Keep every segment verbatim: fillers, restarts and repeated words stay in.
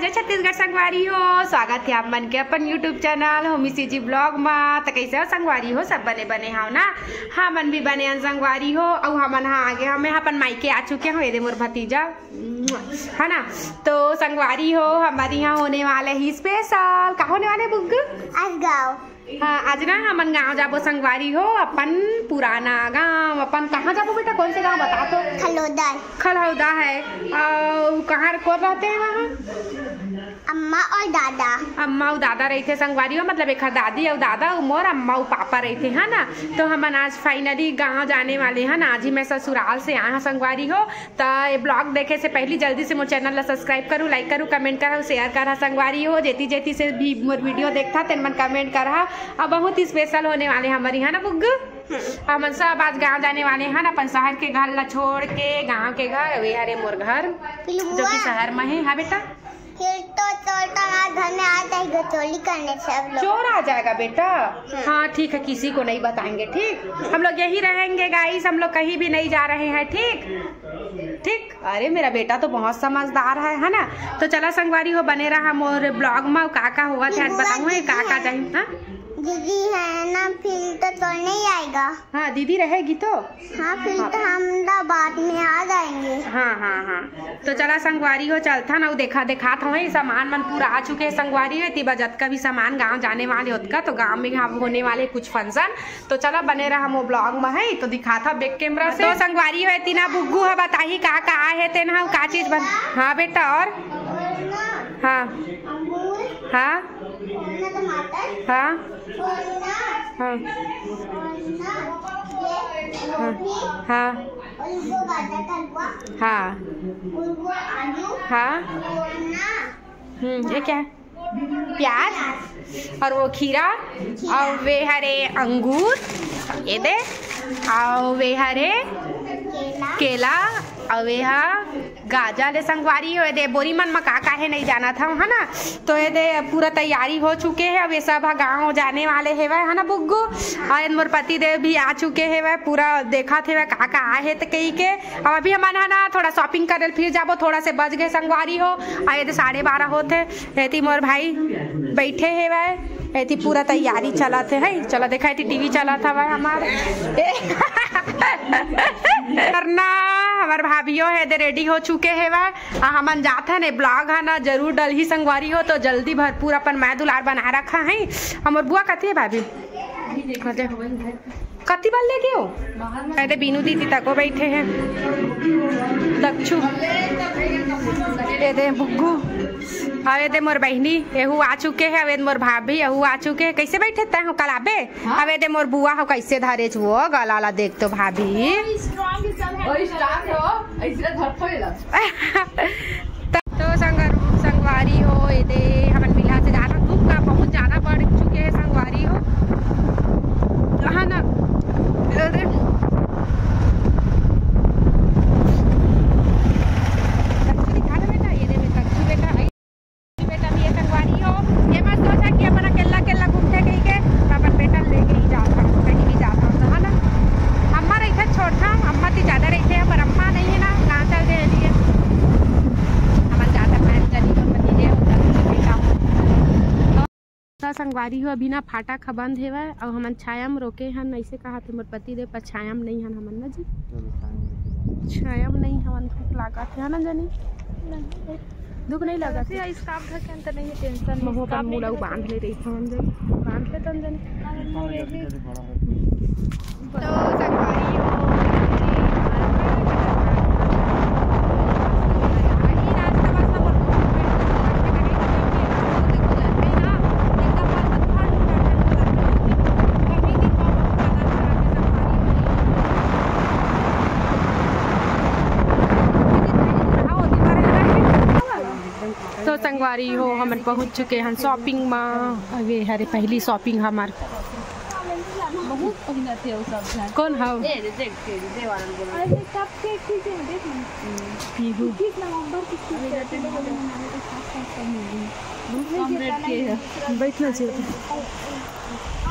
जय छत्तीसगढ़ संगवारी हो, स्वागत हे आप मन के अपन YouTube channel Homi CG blog मा। त कैसे हो संगवारी हो, सब बने बने हव ना? हमन भी बने हन संगवारी हो। अउ हमन हा आगे, हमें अपन मायके आ चुके हो। ये दे मोर भतीजा, है ना? तो संगवारी हो, हमारे यहाँ होने वाले ही स्पेशल, का होने वाले बुग्गू? आज गाँव। हाँ, आज ना हमन गाँव जाबो संगवारी हो, अपन पुराना गाँव। अपन कहाँ जाबो बेटा, कौन से गाँव बता तो? खलौदा। खलौदा है। अउ कहाँ, कौन रहते हैं वहाँ? अम्मा और दादा। अम्मा अउ दादा रहिथे संगवारी हो, मतलब एकर दादी अउ दादा अउ मोर अम्मा अउ पापा रहिथे, है ना? तो हमन आज finally गाँव जाने वाले हन। आज ही मैं ससुराल से आए हँव संगवारी हो। त ये ब्लॉग देखे से पहली जल्दी से मोर चैनल ला subscribe करू, like करू, comment करा, share करा संगवारी हो। जेती जेती से भी मोर वीडियो देखथा तेन मन comment करा। अब बहुत ही स्पेशल होने वाले हमारे, है ना बुग्गू? हमन सब आज गाँव जाने वाले हन, अपन शहर के घर ला छोड़ के। गाँव के घर, वे हरे मोर घर, जो कि शहर में है। हाँ बेटा, फिर तो चोर तो हमारे घर में आ जाएगा चोरी करने सब लोग। चोर आ जाएगा बेटा? हाँ, ठीक है, किसी को नहीं बताएंगे, ठीक? हम लोग यही रहेंगे गाइस, हम लोग कहीं भी नहीं जा रहे हैं, ठीक? ठीक। अरे, मेरा बेटा तो बहुत समझदार है, है ना? तो चला संगवारी हो, बने रहा मोर ब्लॉग में। का का होवत हे आज बताऊँ, का का जाही, हाँ? दीदी है ना, फिर तो चोर नहीं आएगा। हाँ, दीदी रहेगी तो। हाँ, फिर हाँ। तो हम तो बाद में आ जाएंगे। हाँ, हाँ, हाँ। तो चला संगवारी हो, चलथन अउ देखा, देखात हवं, सामान मन पूरा आ चुके हैं संगवारी हो। एती बर जतका भी सामान गाँव जाने वाले ओतका, तो गाँव में अब होने वाले कुछ function। तो चला बने रहा मोर ब्लॉग में, है तो दिखाथा back camera से। तो संगवारी हो, एती ना बुग्गू ह बताही का का आए हे तेन ह, का चीज बन। हाँ बेटा, और? हाँ, हाँ, हाँ, हाँ, हाँ, हाँ, हाँ, हाँ, हम्म, ये क्या है? प्याज और वो खीरा और वे हरे अंगूर, ये दे, और वे हरे केला, और वे हा गाजर ले संगवारी हो। ये दे बोरी मन म का का हे नहीं जानत हव, है ना? तो ये दे पूरा तैयारी हो चुके हे। अब ये सब ह गाँव जाने वाले हेवय, है ना बुग्गू? और मोर पति देव भी आ चुके हेवय, पूरा देखत हेवय का का आहे त कही के। अब अभी हमन ह ना थोड़ा shopping करे ल फिर जाबो, थोड़ा से बज गए संगवारी हो। आ ये दे साढ़े बारह होत हे। एती मोर भाई बैठे हेवय, एती पूरा तैयारी चलत हे। चला देखा, एती टीवी चलत हवय हमार। करना, हमार भाभियो हे दे ready हो चुके हेवय। आ हमन जात हन, ए ब्लॉग ह ना जरूर डलही संगवारी हो, तो जल्दी भरपूर अपन मैं दुलार बना रखा है। हमर बुआ कथी है भाभी? कथी बल लेके हो? ए दे बीनू दीदी तको बैठे हैं। दक्षू, ए दे बुग्गू, अउ ए दे मोर बहिनी, एहू आ चुके हैं। अउ ए दे मोर भाभी, एहू आ चुके हैं। कैसे बैठे तै हो? कल आबे? हाँ? अउ ए दे मोर बुआ हो, कैसे धरे छुओ गला ला, देख तो भाभी। तो संगर-, संगवारी हो, ए दे हमन बिल्हा से जाना, धूप का बहुत ज्यादा बढ़ चुके हैं संगवारी हो। हाँ ना, ए दे। तक्षु दिखा दे बेटा, ये दे बेटा, तक्षु बेटा, बेटा भी ये संगवारी हो। ये मत सोचा कि अपन अकेला अकेला घूमथे कही के, अपन बेटा लेके ही जाता हूँ, कहीं भी जाता हूँ तो, है ना? अम्मा रहिथे छोटहा, अम्मा ती ज्यादा रहिथे, पर अम्मा नहीं है ना, कहाँ चल दे लिए। हमन ज्यादा मैं चली तो भतीजे हो, ज्यादा से बेटा हो। तो संगवारी हो, अभी ना फाटक ह बंद हेवय, अउ हमन छाया म रोके हन, ऐसे कहा थे मोर पति देव, पर छाया म नहीं हन हमन ना जी। छाया म नहीं हवन, धूप लागत है ना जनी? धूप नहीं लागत है। Scarf ढके हन त नहीं है tension, महू अपन scarf मुड़ा नहीं बांध ले रही थी हम जनी, बांध ले तन जनी। तो संगवारी हो, तो संगवारी हो, हमन पहुंच चुके हन shopping मा। अबे हरे पहली shopping हमार। बहुत पहिना थे वो सब झन। कौन हव? ए, दे, देख के, दे वाला बोला। अरे, cupcake ठीक है, देख ना। पीहू। इक्कीस नवंबर की अभी जाते हैं। बहुत कम rate के है। बैठना चाहिए था।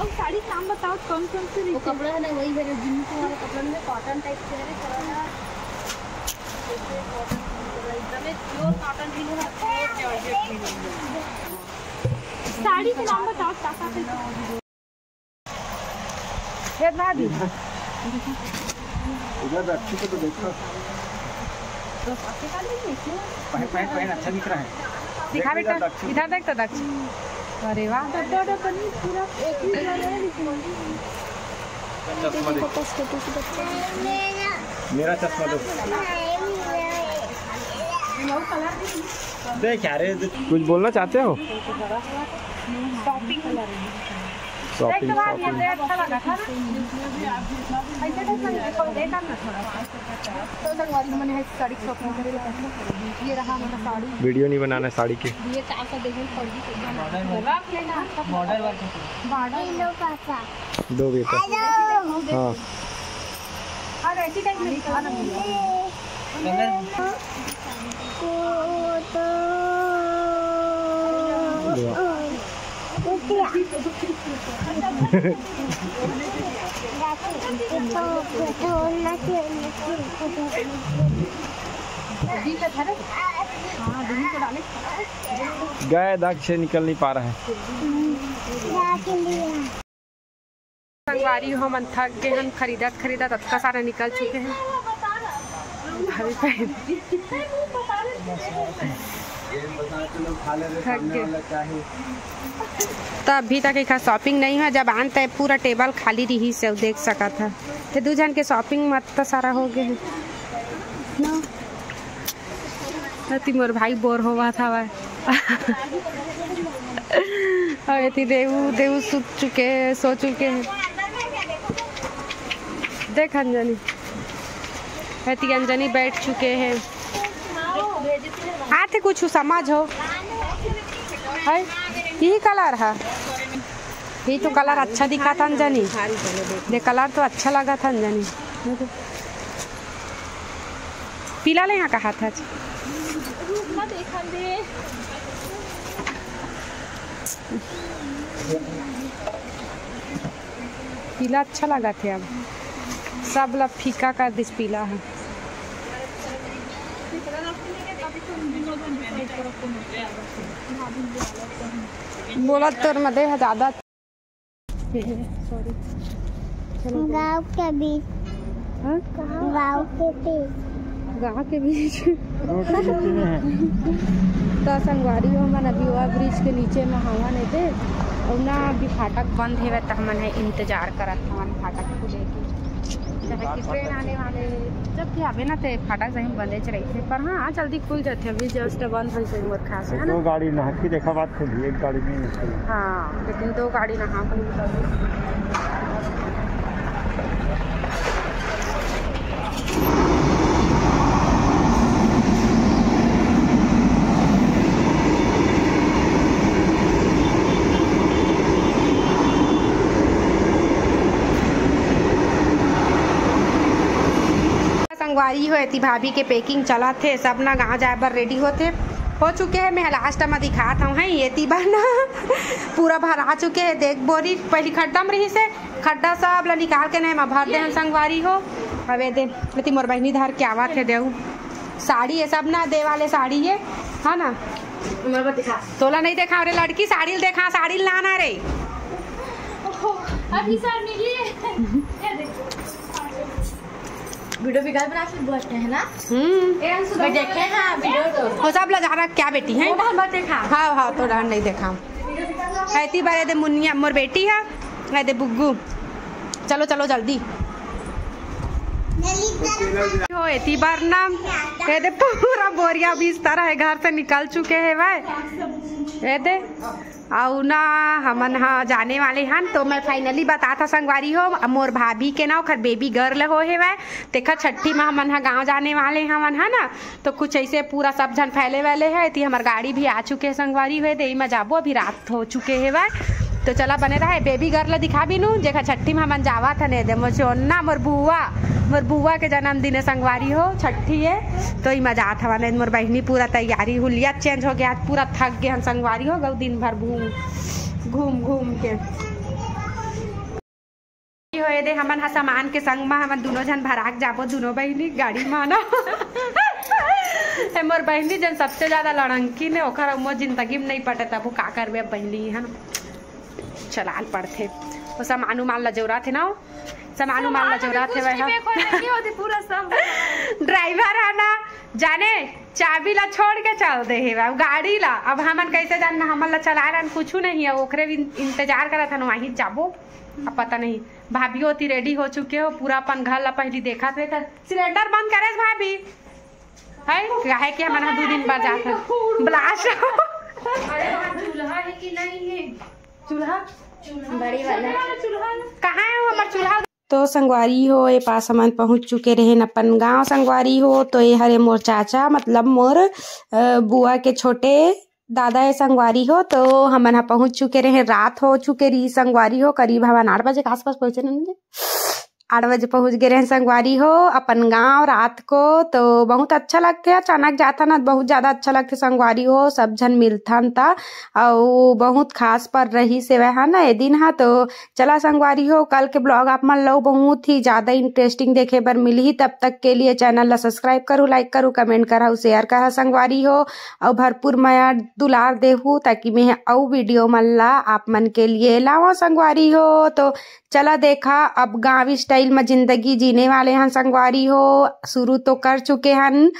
और साड़ी नाम बताओ, कौन कौन सी वो कपड़ा है ना, वही है जो जिनको वाला कपड़ा में cotton type के है, थोड़ा सा। एकदम pure cotton भी नहीं है, pure georgette भी नहीं। साड़ी के नाम बताओ, का का खरीदे? ये भाभी। इधर रखी को तो देखो। पहन, पहन, पहन, अच्छा दिख रहा है। दिखा देख, बेटा, इधर दक्ष। इधर देख तो दक्ष। अरे वाह। मेरा चश्मा दो। देख यार, ये कुछ बोलना चाहते हो? Shopping, shopping. अच्छा लगा था ना? ऐसे तो संग-, देखा ना थोड़ा। तो संगवारी, हमन ह साड़ी के शॉपिंग करे ला। ये रहा हमारा साड़ी। वीडियो नहीं बनाना है साड़ी के। ये चार सौ देखे पड़ गई। रख लेना। Border work. बॉर्डर। दो बेटा। हाँ। और ऐसी टाइप में दिखा ना। कलर। गए दाग से निकल नहीं पा रहा है। संगवारी हो, हमन थक गे हन, खरीदत खरीदत अतका सारा निकल चुके हैं। भाभी पहन थक गे। त अभी तक एक शॉपिंग नहीं हुआ, जब आन तय पूरा टेबल खाली रही से देख सकत है। ते दू झन के शॉपिंग मत सारा हो गए है ना। अति मोर भाई बोर होवत हवय। अउ एती देऊ, देऊ सुत चुके हे, सो चुके हे। देख अंजनी, एती अंजनी बैठ चुके हे। आथे कुछ समझ हो, है यही कलर है, यही तो कलर अच्छा दिखा था अंजनी। दे कलर तो अच्छा लगा था अंजनी। पीला ले यहाँ कहा था। पीला अच्छा लगा थे। अब सब ला फीका कर दिस पीला है। बोला तोर मदे है ज्यादा। सॉरी। गाँव के बीच। हाँ? गाँव के बीच। गाँव के बीच। रोड के बीच में है। तो संगवारी हो, हमन अभी ओवर ब्रिज के नीचे में हवन एदे, अउ ना अभी फाटक बंद हेवय, त हमन ह इंतजार करत हवन फाटक खुले के। काहे कि ट्रेन आने वाले, जब भी आवे ना, ते फाटक सही बंदे च रहिथे, पर हाँ, जल्दी खुल जाथे। अभी जस्ट बंद होइस हे मोर ख्याल से, है ना? दो गाड़ी नहा के देखा बात खुली, एक गाड़ी नहीं निकली। हाँ, लेकिन दो गाड़ी नहा के निकल गई। संगवारी हो, एती भाभी के पैकिंग चलत हे, सब ना गाँव जाए बर रेडी होथे। हो चुके हे, मैं लास्ट में दिखात हूँ, हैं, एती बार ना पूरा भरा चुके हे। देख बोरी पहली खड्डा में रही से, खड्डा सब ला निकाल के नहीं, मैं भर दे हन संगवारी हो। अब एदे, एती मोर बहिनी धर के आवत हे, देऊ साड़ी ये सब ना दे वाले साड़ी ये, है ना? तोला नहीं देखा रे लड़की, साड़ी ल देखा, साड़ी लाना रे। अभी सर मिली। वीडियो बिगाड़ बना के बोलते हैं ना। हम्म। ए, अंशु, मैं देखे हाँ वीडियो तो। वो सब ला जाना क्या बेटी है? वो हम देखा। हाँ, हाँ, तो डर नहीं देखा। एती बार एदे मुनिया मोर बेटी है, एदे बुग्गू। चलो, चलो जल्दी। हो एती बार ना, एदे पूरा बोरिया बिस्तर है, घर से निकल चुके हैं भाई। एदे अउ ना हमन ह जाने वाले हन, तो मैं फाइनली बतात हव संगवारी हो, मोर भाभी के ना ओखर बेबी गर्ल हो हेवय, तेखर छट्ठी म हमन ह गाँव जाने वाले हवन, है ना। तो कुछ ऐसे पूरा सब झन फैले वाले है। एती हमर गाड़ी भी आ चुके हे संगवारी हो, देई म जाबो, अभी रात हो चुके हेवय। तो चला बने रहे, बेबी गर्ल दिखा बिनू, जेखर छट्ठी म हमन जावत हन, एदे मोर चोन्ना, मोर बुआ, मोर बुआ के जन्मदिन हे संगवारी हो, छट्ठी हे, तो इमा जात हवन। मोर बहिनी पूरा तैयारी, हुलिया चेंज हो गया, पूरा थक गए हन संगवारी हो, गऊ दिन भर घूम घूम घूम के। हो एदे हमन ह सामान के संग म हमन दुनो झन भराक जाबो, दुनो बहिनी गाड़ी म ना। ए, मोर बहिनी जन सबसे ज्यादा लड़ंकी ने, ओकर मोर जिंदगी में नहीं पटे, तब वो का करबे अब बहिनी, है ना? चलाल पड़थे। वो सामान उमान ला जरूरत है ना, वो सामान उमान ला जजौरा थे भाई। पूरा सब ड्राइवर है ना, जाने चाबी ला छोड़ के चल दे है भाई गाड़ी ला। अब हमन कैसे जानना, हमन ला चलाए रहन कुछ नहीं है, ओकरे भी इंतजार करत हन, वहीं जाबो। अब पता नहीं, भाभी होती रेडी हो चुके हो, पूरा अपन घर ला पहली देखा थे। सिलेंडर बंद करे भाभी, है काहे कि हमन दो दिन बाद जात हन ब्लास्ट। अरे वहाँ चूल्हा है कि नहीं है? चूल्हा, बड़ी वाला। कहाँ है वो हमार चूल्हा? तो संगवारी हो, ए पास हमन पहुंच चुके रहेन अपन गांव संगवारी हो। तो ए हरे मोर चाचा, मतलब मोर, अ, बुआ के छोटे दादा हे संगवारी हो। तो हमन ह पहुंच चुके रहेन, रात हो चुके रही संगवारी हो, करीब हमन आठ बजे के आसपास पहुंचे रहेन, आठ बजे पहुंच गए रहेन संगवारी हो अपन गांव रात को। तो बहुत अच्छा लगथे, अचानक जाथन न, बहुत ज्यादा अच्छा लगथे संगवारी हो, सब झन मिलथन त, अउ बहुत खास पर रही सेवा है ना ए दिन हा। तो चला संगवारी हो, कल के ब्लॉग आप मन ला बहुत ही ज्यादा इंटरेस्टिंग देखे बर मिलही। तब तक के लिए चैनल ला सब्सक्राइब करू, लाइक करू, कमेंट करहु, शेयर करहु संगवारी हो, अउ भरपूर मया दुलार देहू, ताकि मैं अउ वीडियो मन ला आप मन के लिए लावा संगवारी हो। तो चला देखा, अब गांव स्टाइल में जिंदगी जीने वाले हन संगवारी हो। शुरू तो कर चुके हन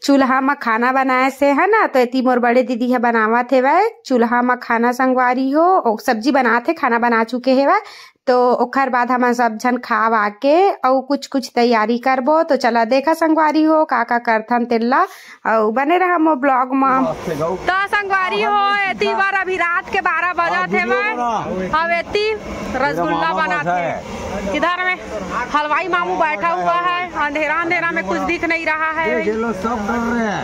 चूल्हा म खाना बनाए से, है ना। तो एती मोर बड़े दीदी ह बनावत हेवय चूल्हा म खाना संगवारी हो, ओ सब्जी बनात हे, खाना बना चुके हेवय। तो ओखर बाद हमन सब झन खा वा के अउ कुछ कुछ तैयारी करबो। तो चला देखा संगवारी हो का का करथन तेला, अउ बने रहा मोर ब्लॉग म। तो संगवारी हो, एती बर अभी रात के बारह बजत हेवय, अब एती रसगुल्ला बनात हे। इधर में हलवाई मामू बैठा हुआ है, अंधेरा अंधेरा में कुछ दिख नहीं रहा है। ये लो, सब डर रहे हैं।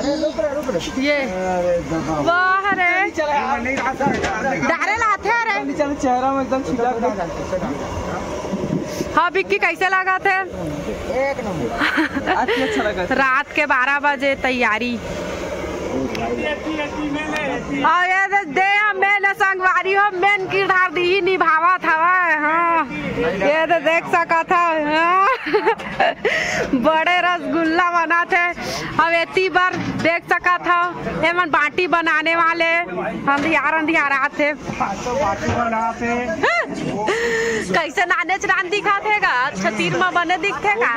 ये वाह रे, डारे लाथे रे। चल, चल, चेहरा में एकदम छिटक। हाँ विक्की, कैसे लगा थे? एक नंबर। अच्छा लगा। रात के बारह बजे तैयारी। अउ ये दे, दे, मेन संगवारी हो, मेन किरदार दिही निभावत हवय। हाँ, ये दे देख सकत हव, हाँ। बड़े रसगुल्ला बनात हे। अब एती बर देख सकत हव, एमन बाटी बनाने वाले, अंधियार अंधियार आत हे। कैसे नानेच रान दिखत हे गा? अच्छा, तीर म बने दिखथे का?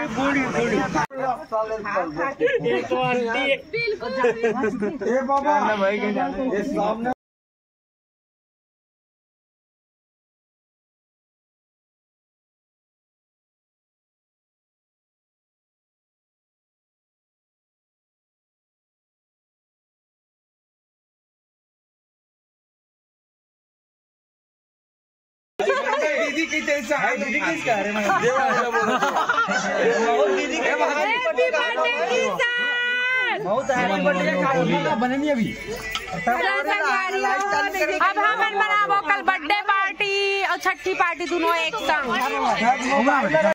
ए बाबा, ये सामने दीदी की तरह से हाय, दीदी किसका? अरे मैं दीदी के हैप्पी बर्थडे की सर। बहुत हैप्पी बर्थडे का। बने नहीं अभी। अब हमन मनाबो कल बर्थडे पार्टी अउ छट्ठी पार्टी, दोनों एक संग।